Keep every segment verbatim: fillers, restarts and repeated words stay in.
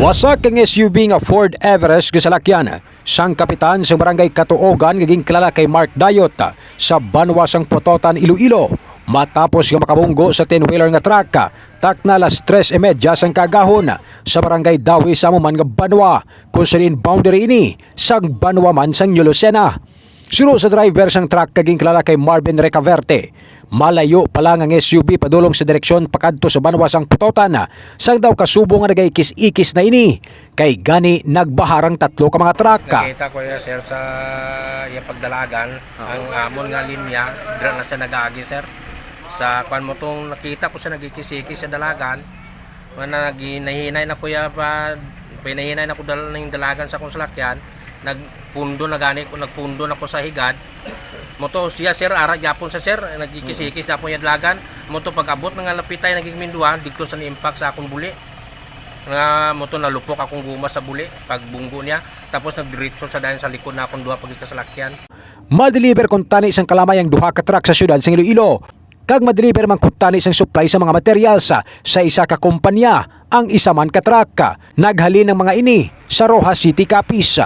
Wasak ang S U V nga Ford Everest nga salakyan sang kapitan sang barangay Katuogan nga ginkilala kay Mark Dayot sa banwa sang Pototan, Iloilo, matapos nga makabunggo sa ten-wheeler nga truck takna alas tres y media sang kaagahon sa barangay Dawi sa amo man nga banwa, kung sa diin boundary ini sang banwa man sang New Lucena. Suno sa driver sang truck nga ginkilala kay Marvin Recaverte, malayo pa lang ang S U V padulong sa direksyon pakadto sa banwa sang Pototan, sang daw kasubo nga nagaikis-ikis na ini, kay gani nagbahar ang tatlo ka mga truck. Nakita ko ya, sir, sa iya pagdalagan, ang amon nga linya, dira na siya nagaagi, sir. Sa kwan mo tong nakita ko siya nagikis-ikis sa dalagan, nga naginahinay na ko ya pa, pinahinay na ko dal-, ning dalagan sa akong salakyan, nagpundo na gani ko, nagpundo na ko sa higad. Mo to siya, sir, ara gyapon sa, sir, nagikis-ikis na po niya dalagan. Mo to pag-abot na nga lapitay, naging minduan, dito sa ni-impact sa akong buli. Nga mo to nalupok akong guma sa buli, pagbunggo niya. Tapos nagdiretso sa dayon sa likod na akong duha pagikasalakyan. Madeliver kuntani sang kalamay ang duha ka truck sa siyudad sang Iloilo, kag madeliver man kuntani sang supply sa mga materials sa, sa isa ka kompanya ang isa man ka truck. Naghalin ang mga ini sa Roxas City, Capiz.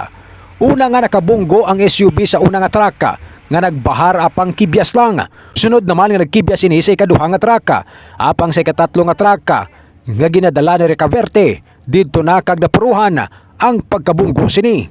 Una nga nakabunggo ang S U V sa una nga truck nga nagbahar apang kibyas lang. Sunod naman nga nagkibyas ini sa ikaduha nga truck, apang sa ikatatlo nga truck nga ginadala ni Recaverte, didto na kag napuruhan ang pagkabunggo sini.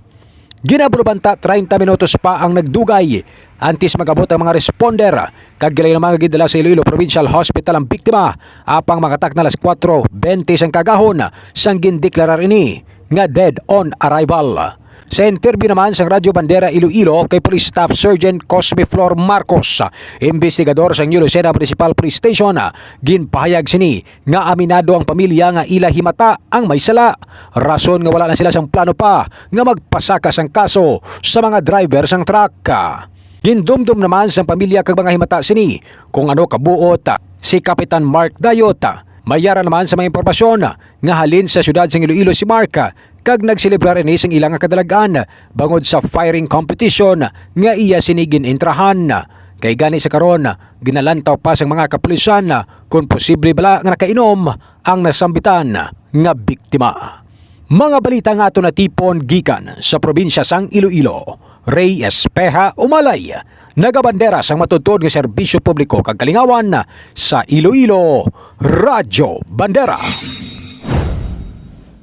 Ginabulabanta treinta minutos pa ang nagdugay antes mag-abot ang mga responder, kag ila naman nga gidala sa Iloilo Provincial Hospital ang biktima, apang makatakna alas kuwatro bente sang kagahon sang gindeklarar ini nga dead on arrival. Sa interview naman sang Radyo Bandera Iloilo kay Police Staff Sergeant Cosme Flor Marcos, investigador sang New Lucena Municipal Police Station, ginpahayag sini nga aminado ang pamilya nga ila himata ang may sala, rason nga wala na sila sang plano pa nga magpasaka sang kaso sa mga driver sang truck. Gindumdom naman sang pamilya kag mga himata sini kung ano kabuot si Kapitan Mark Dayot. Mayara naman sa mga impormasyon nga halin sa siyudad sang Iloilo si Mark kag nagselebrar ini sing ila nga kadalag-an bangod sa firing competition nga iya sini gin-entrahan. Kay gani sa karon, ginalantaw pa sang mga kapulisan kon posible bala nga nakainom ang nasambitan nga biktima. Mga balita nga aton natipon gikan sa probinsya sang Iloilo. Ray Espeha Umalay, nagabandera sang matuod nga serbisyo publiko kag kalingawan sa Iloilo, Radyo Bandera.